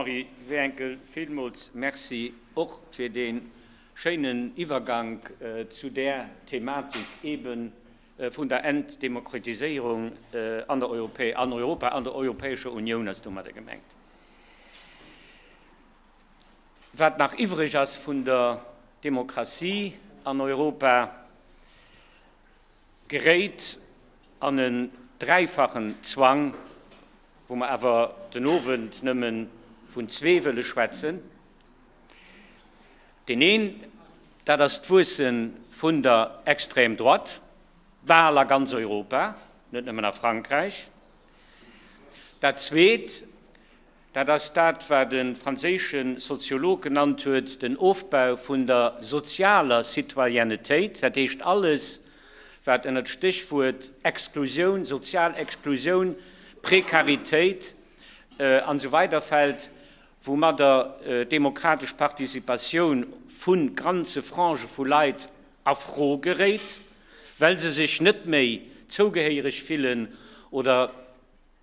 Henri Wehenkel, villmools Merci och fir dee schéinen Iwwergank zu där Thematik eebe vun der Entdemokratiséierung an der an Europa, an der Europäescher Unioun ass domadder gemengt. Wat nach iwwreg ass vun der Demokratie an Europa, geréit an en dräifachen Zwang, wou mer awer den Owend nëmme vun zwee wëlle schwätzen. Deen een, dat ass d'Wuesse vun der Extrême droite, bal a ganz Europa, net nëmmen a Frankräich. Dat Zweet, Dat ass dat, wat e franséische Soziolog genannt huet, den Ofbau vun der sozialer Citoyennetéit, dat heescht alles, wat ënner d'Stéchwuert Exklusioun, sozial Exklusioun, Prekaritéit an esou weider fält, woumadder d'demokratesch Participatioun vu ganze Frangë vu Leit a Fro geréit, well se sech net méi zougehéiereg fillen oder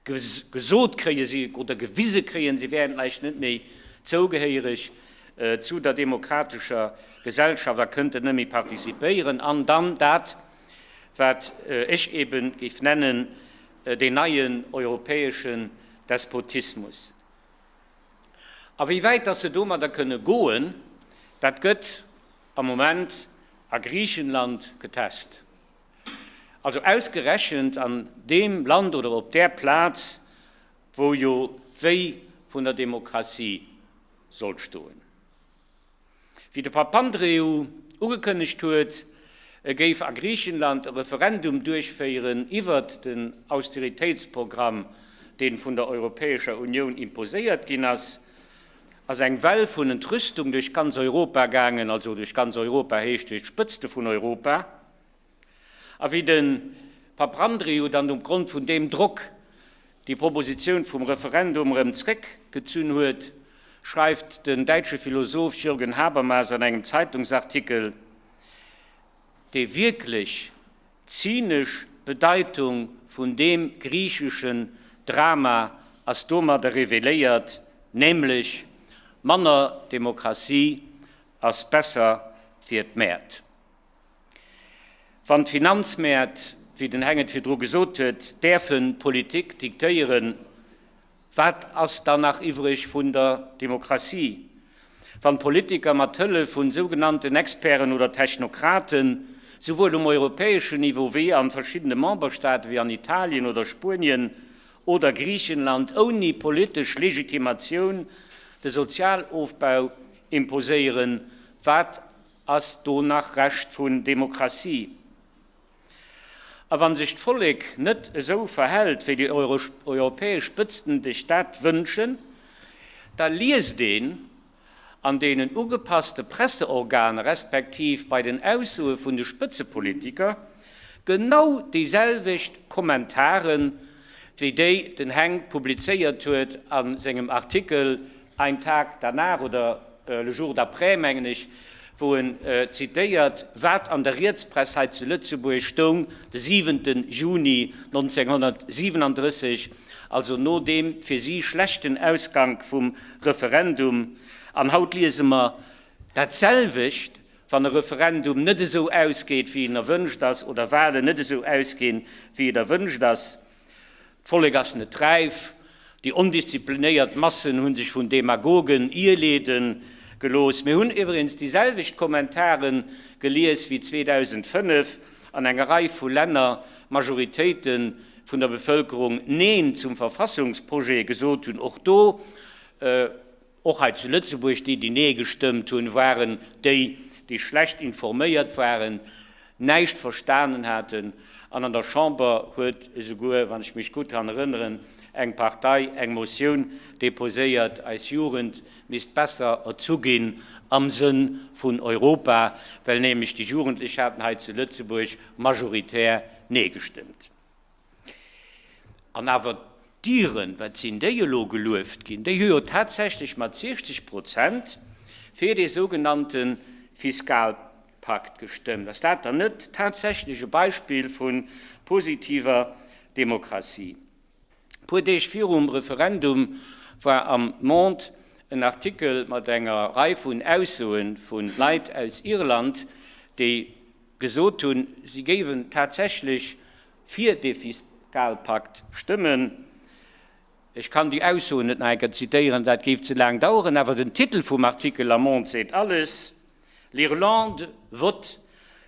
gesot kréie si oder gewise kréien, si wären vläicht net méi zougehéiereg zu der demokratescher Gesellschaft a kënnten net méi participéieren, an dann dat, wat ech ebe géif nennen, deen neien europäeschen Despotismus. A wéi wäit dass se domadder kënne goen, dat gëtt am Moment a Griichenland getest. Also ausgerechent an deem Land oder op där Plaz, wou jo d'Wéi vun der Demokratie sollt stoen. Wéi de Papandreou ugekënnegt huet, e géif a Griichenland e Referendum duerchféieren iwwert den Austeritéitsprogramm, dee vun der Europäescher Unioun imposéiert ginn ass, ass eng Well vun Entrüstung duerch ganz Europa gaangen, also duerch ganz Europa heescht duerch d'Spëtzte vun Europa. A wéi de Paprandriou dann op Grond vun deem Drock déi Propositioun vum Referendum erëm zréckgezunn huet, schreift den däitsche Philosoph Jürgen Habermas an engem Zeitungsartikel, Déi wierklech zynesch Bedeitung vun deem griicheschen Drama ass domadder reveléiert, nämlech, Manner Demokratie ass besser fir d'Mäert. Wann d'Finanzmäert, wéi den Heng et virdru gesot huet, däerfe Politik diktéieren, wat ass dann nach iwwreg vun der Demokratie? Wann d'Politiker mat Hëllef vun sougenannten Experten oder Technokraten, souwuel um europäeschen Niveau wéi an verschiddene Memberstaaten, wéi an Italien oder Spuenien oder Griichenland, ouni politesch Legitimatioun de Sozialofbau imposéieren, wat Ass do nach Rescht vun Demokratie? A wann sech d'Vollek net esou verhält, wéi déi europäesch Spëtzten dech dat wënschen, da liest een an deenen ugepasste Presseorganer respektiv bei den Aussoe vun de Spëtzepolitiker genau déi selwecht Kommentaren, wéi déi den Heng publizéiert huet a sengem Artikel Ein Tag danach oder Le jour d'après, mengen ech, wou en zitéiert, wat an der Rietspress hei zu Lëtzebuerg stoung de siwente Juni 1937, also no deem fir si schlechten Ausgank vum Referendum. An haut liese mer dat selwecht, wann e Referendum net esou ausgeet, wéi en erwënscht ass, oder Wahlen net esou ausginn, wéi et erwënscht ass. D'Vollek ass net räif, déi ondisziplinéiert Massen hu sech vun Demagogen irleede gelooss. Mir hunn iwweregens déi selwecht Kommentare gelies wéi 2005 an enger Rei vu Länner Majoritéite vun der Bevëlkerung Neen zum Verfassungsprojet gesot hunn. Och do, och hei zu Lëtzebuerg, déi, déi Nee gestëmmt hunn, waren déi, déi schlecht informéiert waren, näischt verstanen haten. An an der Chamber huet esouguer, wann ech mech gutt dran erënneren, eng Partei eng Motioun deposéiert, eis Jugend misst besser erzu ginn am Sënn vun Europa, well nämlech déi Jugendlech haten hei zu Lëtzebuerg majoritär Nee gestëmmt. An awer d'Iren, wat sinn déi elo gelueft ginn? Déi hu jo tatsächlech mat 60 Prozent fir dee sougenannte Fiskalpakt gestëmmt. Ass dat dann net tatsächlech e Beispill vu positiver Demokratie? E puer Deeg virum Referendum war am Monde. en Artikel mat enger Rei vun Aussoe vu Leit aus Irland, déi gesot hunn, si géiwen tatsächlech fir dee Fiskalpakt stëmmen. Ech kann déi Aussoen net nach eng Kéier zitéieren, dat géif ze laang daueren, awer den Titel vum Artikel am Monde seet alles, L'Irlande vote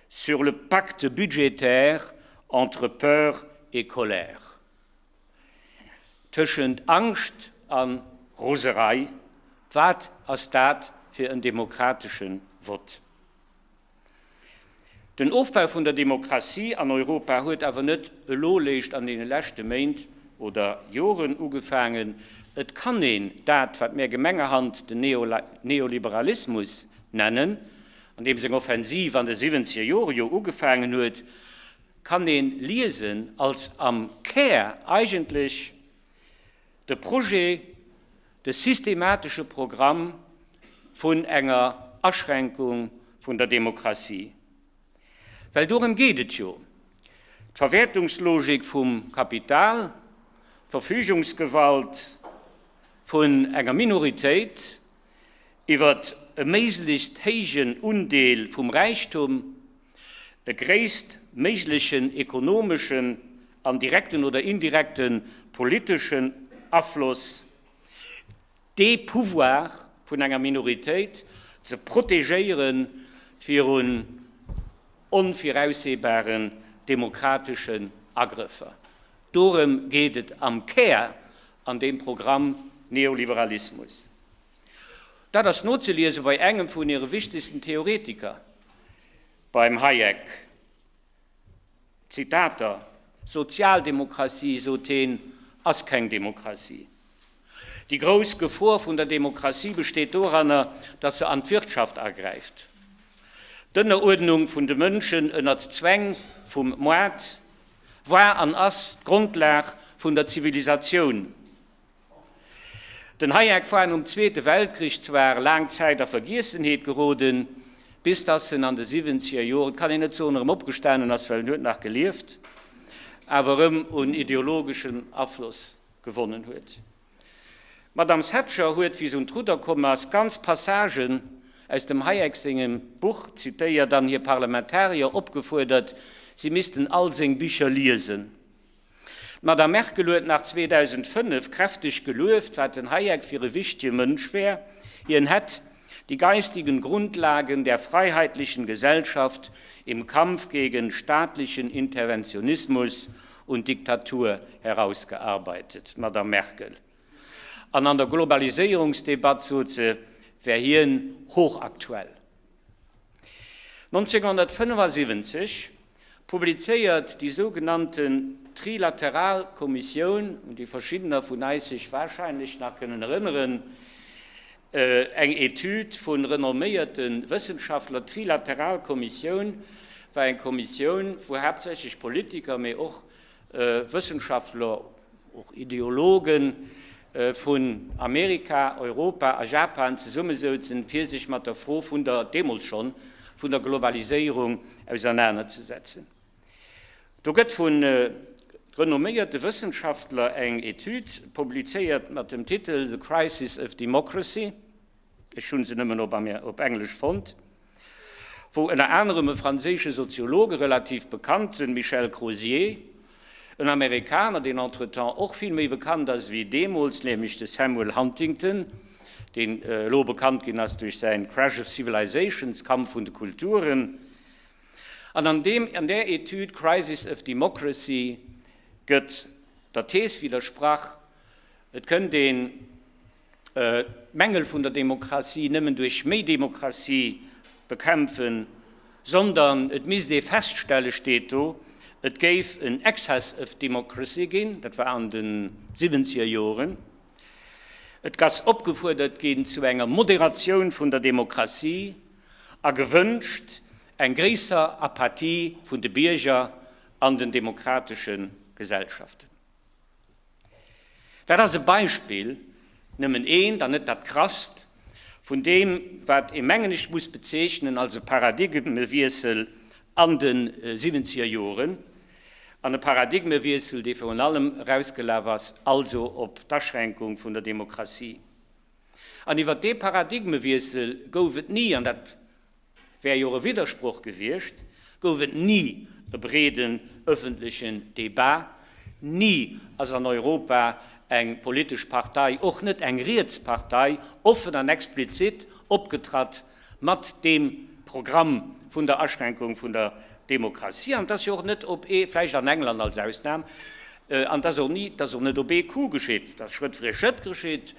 sur le pacte budgétaire entre peur et colère. Tëschent Angscht a Roserei, wat ass dat fir en demokratesche Vott? Den Ofbau vun der Demokratie an Europa huet awer net elo léischt an deene leschte Méint oder Joren ugefaangen. Et kann een dat, wat mär gemengerhand den Neoliberalismus nennen, an deem seng Offensiv an de siwwenzeger Jore jo ugefaangen huet, kann ee liesen als am Kär eigentlech de Projet, de systematesche Programm vun enger Aschränkung vun der Demokratie. Well dorëm geet et jo, d'Verwäertungslogik vum Kapital, d'Verfügungsgewalt vun enger Minoritéit iwwer e méiglechst héijen Undeel vum Räichtum, e gréisst méiglechen ekonomeschen an direkten oder indirekte politeschen Afloss, dee Pouvoir vun enger Minoritéit ze protegéiere virun onvirausseebaren demokrateschen Agrëffer. Dorëm geet et am Kär an deem Programm Neoliberalismus. Dat ass nozeliese bei engem vun hire wichtegsten Theoretiker, beim Hayek. Zitater, Sozialdemokratie, sot heen, ass keng Demokratie. Déi grouss Gefor vun der Demokratie besteet doranner, datt se an d'Wirtschaft agräift. D'Ënneruerdnung vun de Mënschen ënnert d'Zwäng vum Moart war an ass d'Grondlag vun der Zivilisatioun. Den Hayek war nom Zweete Weltkrich zwar laang Zäit a Vergiessenheet geroden, bis dass en an de siwwenzeger Joren, et kann een net soen erëm opgestanen ass, well en huet nach gelieft, awer erëm un ideologeschem Afloss gewonnen huet. D'Madame Thatcher huet, wéi se un d'Rudder komm ass, ganz Passagen aus dem Hayek sengem Buch zitéiert an hir Parlamentarier opgefuerdert, si missten all seng Bicher liesen. D'Madame Merkel huet nach 2005 kräfteg gelueft, wat den Hayek fir e wichtege Mënsch wär. Hien hätt die geistigen Grundlagen der freiheitlichen Gesellschaft im Kampf gegen staatlichen Interventionismus und Diktatur herausgearbeitet. D'Madame Merkel. An an der Globaliséierungsdebatt, sot se, wär hien hochaktuell. 1975 publizéiert déi sougenannten Trilateral Kommissioun, un déi verschiddener vun eis sech wahrscheinlech nach kënnen erënneren, eng Etüd vu renomméierte Wëssenschaftler. D'Trilateral Kommissioun war eng Kommissioun, wou haaptsächlech Politiker, mee och Wëssenschaftler, och Ideologen vun Amerika, Europa a Japan zesummesouzen, fir sech mat der Fro vun der, deemools schonn, vun der Globaliséierung ausernanerzesetzen. Do gëtt vu renomméierte Wëssenschaftler eng Etüd publizéiert mat dem Titel The Crisis of Democracy. Ech hu se nëmmen op Englesch fonnt, wou ënner anerem e franséische Soziolog, e relativ bekannten, Michel Crozier, en Amerikaner, deen entretemps och vill méi bekannt ass wéi deemools, nämlech de Samuel Huntington, deen elo bekannt ginn ass duerch säin Crash of Civilizations, Kampf vun de Kulturen. An an deem, an där Etüd Crisis of Democracy gëtt der Thees widdersprach, et kënnt een, d'Mängel vun der Demokratie nëmmen duerch méi Demokratie bekämpfen, sondern et misst ee feststellen, steet do, et géif en excess of democracy ginn, dat war an de siwwenzeger Joren, et ass opgefuerdert ginn zu enger Moderatioun vun der Demokratie a gewënscht eng gréisser Apathie vun de Bierger an den demokratesche Gesellschaften. Dat ass e Beispill, nëmmen eent an net dat krasst, vun deem, wat ee mengen ech muss bezeechnen als e Paradigmewiessel an de siwwenzeger Joren, an e Paradigmewiessel, dee virun allem erausgelaf ass also op d'Aschränkung vun der Demokratie. An iwwert dee Paradigmewiessel gouf et ni, an dat wär jo och e Widdersproch gewiescht, gouf et ni e breeden öffentlechen Débat, ni ass an Europa eng politesch Partei, och net eng riets Partei, offen an explizit opgetratt mat deem Programm vun der Aschränkung vun der Demokratie. An et ass jo och net op ee, vläicht an England als Ausnam, an et ass och ni, et ass och net op ee Coup geschitt, et ass Schrëtt fir Schrëtt geschitt,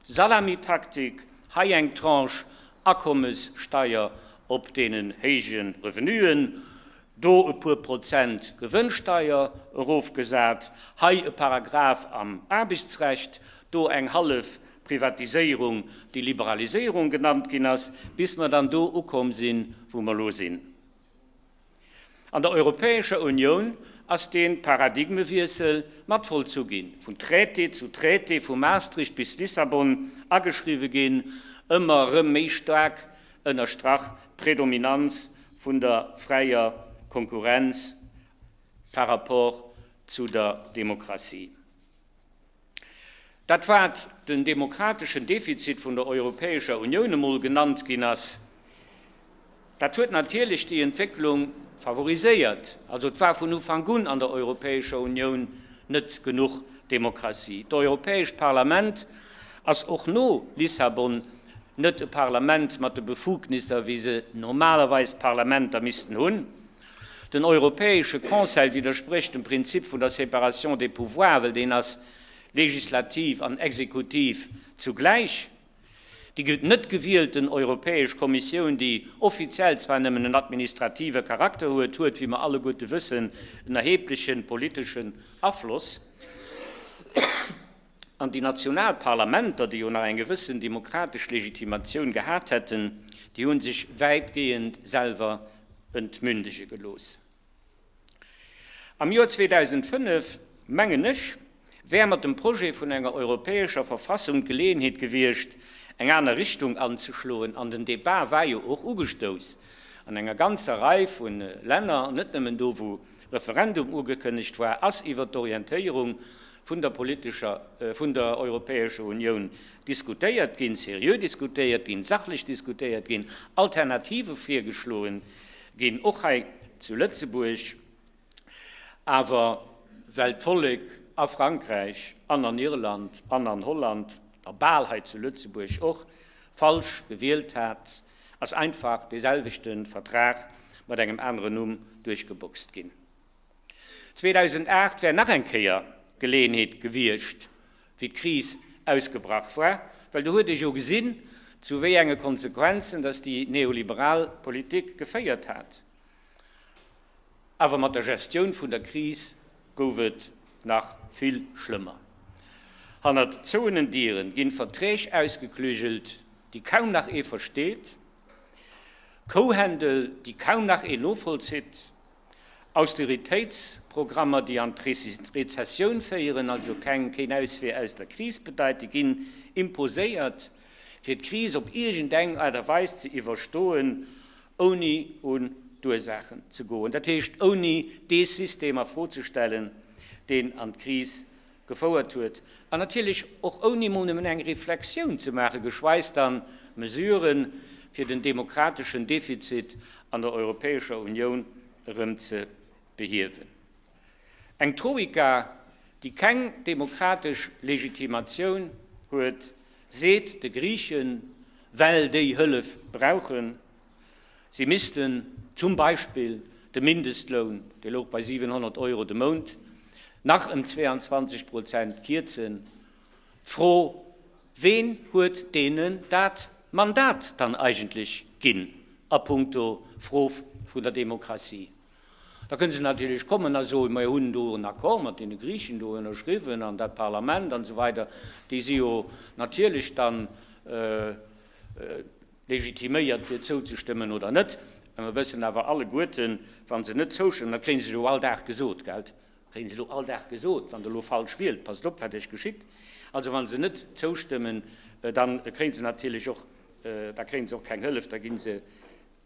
Salamitaktik, hei eng Tranche Akommessteier op deenen héije Revenuen, do e puer Prozent Gewënnsteier erofgesat, hei e Paragraph am Aarbechtsrecht, do eng hallef Privatiséierung, déi Liberaliséierung genannt ginn ass, bis mer dann do ukomm sinn, wou mer elo sinn. An der Europäescher Unioun ass dee Paradigmewiessel mat vollzu ginn, vun Traité zu Traité, vu Maastricht bis Lissabon ageschriwwe ginn, ëmmer erëm méi staark ënnerstrach d'Predominanz vun der fräier Konkurrenz par rapport zu der Demokratie. Dat wat den demokrateschen Defizit vun der Europäescher Unioun emol genannt ginn ass, dat huet natierlech déi Entwécklung favoriséiert. Also et war vun Ufank un an der Europäescher Unioun net genuch Demokratie. D'Europäescht Parlament ass och no Lissabon net e Parlament mat de Befugnisser, wéi se normalerweis d'Parlamenter missten hunn. Den Europäesche Conseil widdersprécht dem Prinzip vun der Séparation des pouvoirs, well deen ass Legislativ an Exekutiv zugläich. Déi net gewielten Europäesch Kommissioun, déi offiziell zwar nëmmen en administrative Charakter huet, huet, wéi mer alleguerte wëssen, en erhebleche politeschen Afloss. An déi national Parlamenter, déi jo nach eng gewëssen demokratesch Legitimatioun gehat hätten, déi hu sech wäitgehend selwer entmündege gelooss. Am Joer 2005, mengen ech, wär mat dem Projet vun enger europäescher Verfassung d'Geleeënheet gewiescht, eng aner Richtung anzeschloen. An den Débat war jo och ugestouss an enger ganzer Rei vu Länner, net nëmmen do, wou Referendum ugekënnegt war, ass iwwert d'Orientéierung vun der politescher, vun der Europäescher Unioun diskutéiert ginn, seriö diskutéiert ginn, sachlech diskutéiert ginn, Alternative virgeschloen ginn, och hei zu Lëtzebuerg, awer well d'Vollek a Frankräich an an Irland an an Holland a bal hei zu Lëtzebuerg och falsch gewielt hat, ass einfach dee selwechte Vertrag mat engem aneren Numm duerchgeboxt ginn. 2008 wär nach eng Kéier d'Geleeënheet gewiescht, wéi d'Kris ausgebrach war, well do huet ee jo gesinn, zu wéi enge Konsequenzen dass déi neoliberal Politik geféiert hat. Awer mat der Gestioun vun der Kris gouf et nach vill schlëmmer. Hannert zouenen Dieren ginn Verträg ausgeklügelt, déi kaum nach ee versteet, Kouhändel, déi kaum nach een novollzitt, Austeritéitsprogrammer, déi an d'Rezessioun féieren, also keng, keen Auswee aus der Kris bedeiten, ginn imposéiert, fir d'Kris op iergendeng Aart a Weis ze iwwerstoen, ouni un d'Ursaachen ze goen, dat heescht ouni dee System a Fro ze stellen, deen an d'Kris gefouert huet, an natierlech och ouni emol nëmmen eng Reflexioun ze maachen, geschweis dann Mesuren, fir den demokrateschen Defizit an der Europäescher Unioun erëm ze behiewen. Eng Troika, déi keng demokratesch Legitimatioun huet, seet de Griichen, well déi Hëllef brauchen, Si missten zum Beispill de Mindestloun, dee louch bei 700 Euro de Mount, nach ëm 22 Prozent kierzen. D'Fro, Ween huet deenen dat Mandat dann eigentlech ginn a puncto Fro vun der Demokratie? Da kënne se natierlech kommen a soen, Mir hunn do en Accord mat deene Griichen do ënnerschriwwen an dat Parlament an esou weider. Déi si jo natierlech dann Legitiméiert fir zouzestëmmen oder net. Mä mer wëssen awer alleguerten, wa se net zoustëmmen, dat kréie se elo all Dag gesot, gelt, kréie se elo all Dag gesot, wann Der elo falsch wielt, passt op, wat Iech geschitt. Also wa se net zoustëmmen, da kréie se natierlech och, da kréie se och keng Hëllef, da gi se,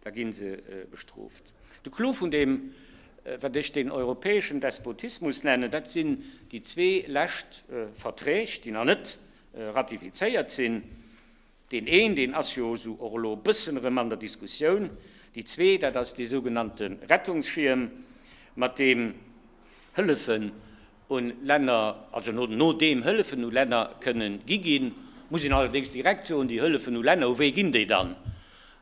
da gi se bestrooft. De Clou vun deem, wat ech den europäeschen Despotismus nennen, dat sinn déi zwee lescht Verträg, déi nach net ratifizéiert sinn. Deen een, deen ass jo esou och elo e bëssen erëm an der Diskussioun. Déi zwee, dat ass dee sougenannte Rettungsschierm, mat deem Hëllefen un Länner, also no deem Hëllefen u Länner kënnen gi ginn. Muss een allerdéngs direkt soen, déi Hëllefen u Länner, u wee ginn déi dann?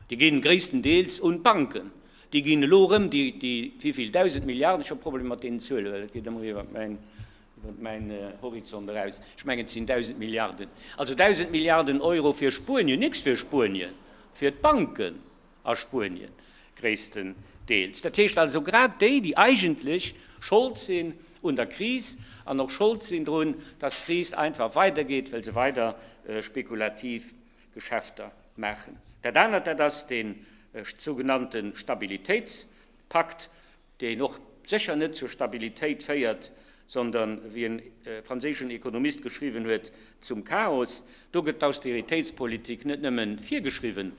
Déi ginn gréisstendeels un d'Banken. Déi ginn elo erëm déi, déi wéivill 1.000 Milliarden, ech hu Problemer mat deenen Zuelen, well dat geet ëmmer iwwer mäin, iwwer mäin Horizont eraus, ech mengen et sinn 1.000 Milliarden, also 1.000 Milliarden Euro fir Spuenien, nix fir Spuenien, fir d'Banken a Spuenien gréisstendeels. Dat heescht also grad déi, déi eigentlech Schold sinn un der Kris an och Schold sinn drun, dass d'Kris einfach weidergeet, well se weider spekulativ Geschäfter maachen. Dat anert, dat ass dee sougenannte Stabilitéitspakt, deen och sécher net zur Stabilitéit féiert, sondern, wéi e franséischen Ekonomist geschriwwen huet, zum Chaos. Do gëtt d'Austeritéitspolitik net nëmme virgeschriwwen,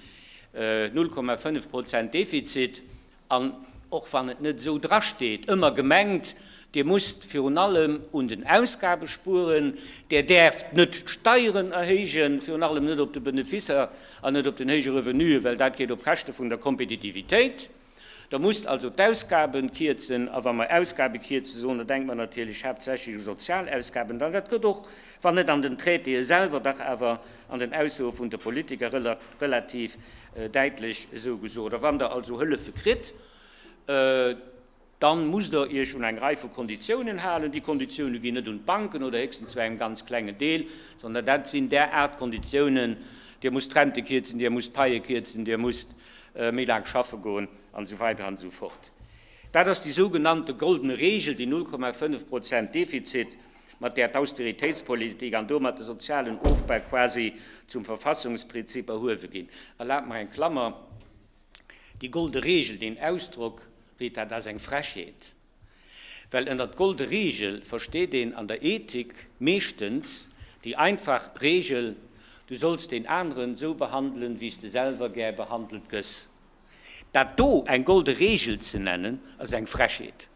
0,5 Prozent Defizit, an och wann et net esou drasteet, ëmmer gemengt, Dir musst virun allem un den Ausgabe spueren, Der däerft net d'Steieren erhéijen, virun allem net op de Beneficer an net op den héije Revenuen, well dat geet op Käschte vun der Kompetitivitéit. Der musst also d'Ausgaben kierzen, a wa mer Ausgabe kierze soen, da denke mer natierlech haaptsächlech u Sozialausgaben. An dat gëtt och, wann net an den Traitéë selwer, dach awer an den Aussoe vun de Politiker relativ däitlech esou gesot. A wann Der also Hëllefe kritt, dann musst Der Iech un eng Rei vu Konditiounen halen. Déi Konditioune ginn net un d'Banken oder héchstens zu engem ganz klengen Deel, sondern dat sinn där Aart Konditiounen, Dir musst d'Rente kierzen, Dir musst d'Paie kierzen, Dir musst méi laang schaffe goen an esou weider an esou fort. Dat ass déi sougenannte goldene Regel, déi 0,5 Prozent Defizit, mat där d'Austeritéitspolitik an domat de sozialen Ofbau quasi zum Verfassungsprinzip erhuewe ginn. Erlaabt mer eng Klammer, Déi golde Regel, deen Ausdrock, Rita, dat ass eng Frechheet. Well ënnert golde Regel versteet een an der Ethik meeschtens déi einfach Regel, du solls deen aneren esou behandelen, wéi s de selwer gär behandelt gëss. Dat do eng golde Regel ze nennen, ass eng Frechheet.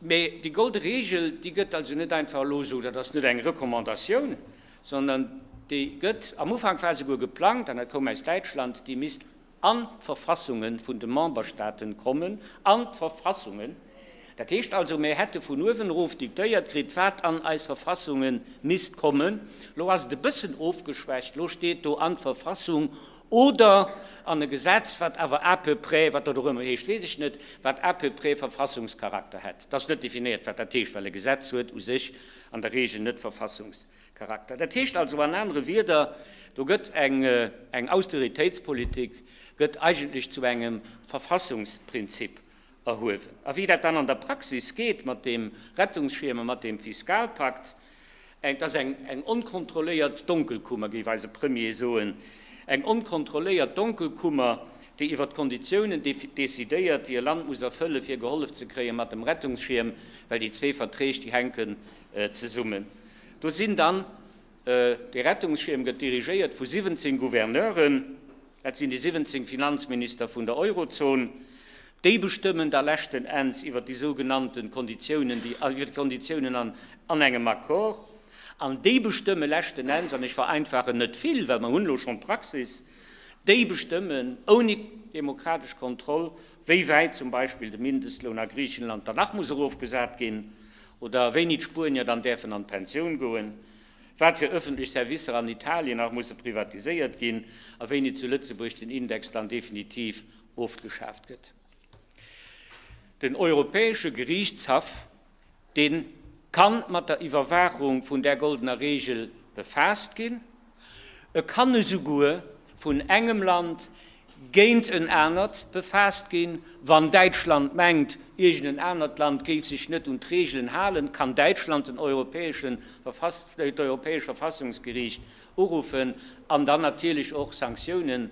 Mee déi golde Regel, déi gëtt also net einfach elo esou, dat ass net eng Recommandatioun, sondern déi gëtt, am Ufank war souguer geplangt, an dat koum aus Däitschland, déi misst an d'Verfassunge vun de Memberstaaten kommen, an d'Verfassungen. Dat heescht also, mir hätte vun uewen erof diktéiert kritt, wat an eis Verfassunge misst kommen. Elo ass et e bëssen ofgeschwächt, elo steet do an d'Verfassung oder an e Gesetz, wat awer à peu près, wat dat och ëmmer heescht, weess ech net, wat à peu près Verfassungscharakter hätt. Et ass net definéiert, wat dat heescht, well e Gesetz huet u sech an der Regel net Verfassungs. Charakter. Dat heescht also an anere Wieder, do gëtt eng Austeritéitspolitik gëtt eigentlech zu engem Verfassungsprinzip erhuewen. A wéi dat dann an der Praxis geet mat deem Rettungsschierm a mat deem Fiskalpakt, dat ass eng onkontrolléiert Donkelkummer, géif eise Premier soen, eng onkontrolléiert Donkelkummer, déi iwwer d'Konditiounen decidéiert, déi e Land muss erfëllen, fir gehollef ze kréie mat dem Rettungsschierm, well déi zwee Verträg, déi hänken zesummen. Do sinn dann, dee Rettungsschierm gëtt dirigéiert vu 17 Gouverneuren, dat sinn déi 17 Finanzminister vun der Eurozon, déi bestëmmen da leschten Enns iwwer déi sougenannte Konditiounen, déi, iwwer d'Konditiounen an an engem Accord, an déi bestëmme leschten Enns, an ech vereinfachen net vill, well mer hunn elo schonn d'Praxis, déi bestëmmen ouni demokratesch Kontroll, wéi wäit zum Beispill de Mindestloun a Griichenland dann nach muss erofgesat ginn, Oder wéini d'Spuenier dann däerfen an d'Pensioun goen, wat fir ëffentlech Servicer an Italien nach musse privatiséiert ginn a wéini zu Lëtzebuerg den Index dann definitiv ofgeschaaft gëtt. Den Europäesche Geriichtshaff, dee ka mat der Iwwerwaachung vun där goldener Reegel befaasst ginn. E kann esouguer vun engem Land géint en anert befaasst ginn. Wann Däitschland mengt, iergend en anert Land géif sech net un d'Reegelen halen, kann Däitschland den europäesche d'Europäesch Verfassungsgeriicht uruffen an dann natierlech och Sanktiounen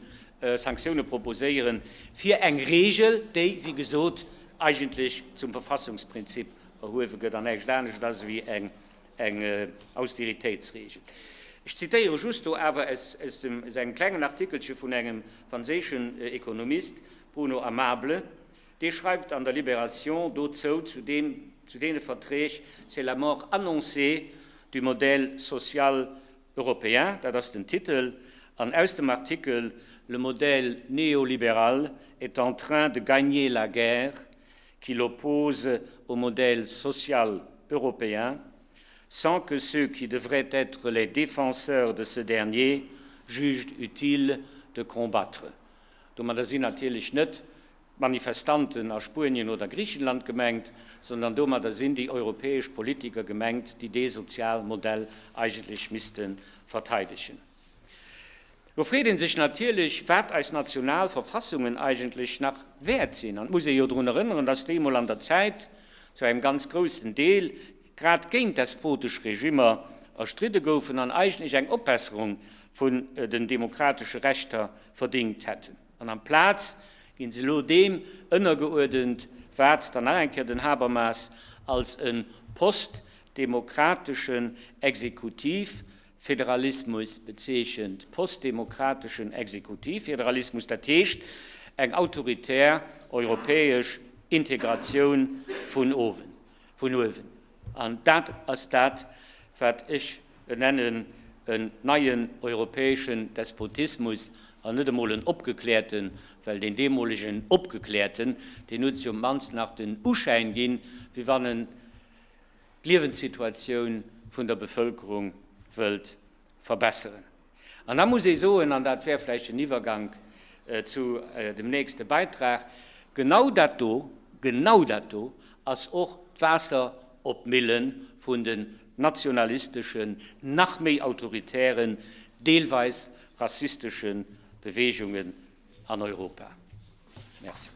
Sanktioune proposéieren, fir eng Reegel, déi, wéi gesot, eigentlech zum Verfassungsprinzip erhuewe gëtt an näischt anescht ass ewéi eng eng Austeritéitsregel. Ech zitéiere just do awer aus engem klengen Artikelche vun engem franséischen Ekonomist, Bruno Amable, dee schreift an der Libération dozou, zu deem, zu deene Verträg, C'est la mort annoncée du modèle social. européen, dat ass den Titel, an aus dem Artikel Le modèle néolibéral est en train de gagner la guerre qui l'oppose au modèle social européen, sans que ceux qui devraient être les défenseurs de ce dernier jugent utile de combattre. Domadder sinn natierlech net d'Manifestanten a Spuenien oder Griichenland gemengt, sondern domadder sinn déi europäesch Politiker gemengt, déi dee Sozialmodell eigentlech misste verteidegen. Lo freet ee sech natierlech, wat eis national Verfassungen eigentlech nach wäert sinn. An et muss ee jo drun erënneren, dass déi emol an der Zäit zu engem ganz groussen Deel grad géint despotesch Regimmer erstridde goufen an eigentlech eng Opbesserung vun den demokratesche Rechter verdingt hätten. An amplaz ginn se elo deem ënnergeuerdent, wat dann nach eng Kéier den Habermas als e postdemokrateschen Exekutivfederalismus bezeechent, postdemokrateschen Exekutivfederalismus, dat heescht eng autoritär europäesch Integratioun vun uewen. An dat ass dat, wat ech nennen en neien europäeschen Despotismus, an net emol en opgekläerten, well deen deemolegen Opgekläerten, deen huet sech op d'mannst nach den Uschäin ginn, wéi wann en d'Liewenssituatioun vun der Bevëlkerung wëllt verbesseren. An da muss ee soen, an dat wär vläicht den Iwwergank zu dem nächste Beitrag, genau dat do, genau dat do ass och d'Waasser op d'Mille vun den nationalisteschen, nach méi autoritären, deelweis rassistesche Beweegungen an Europa. Merci.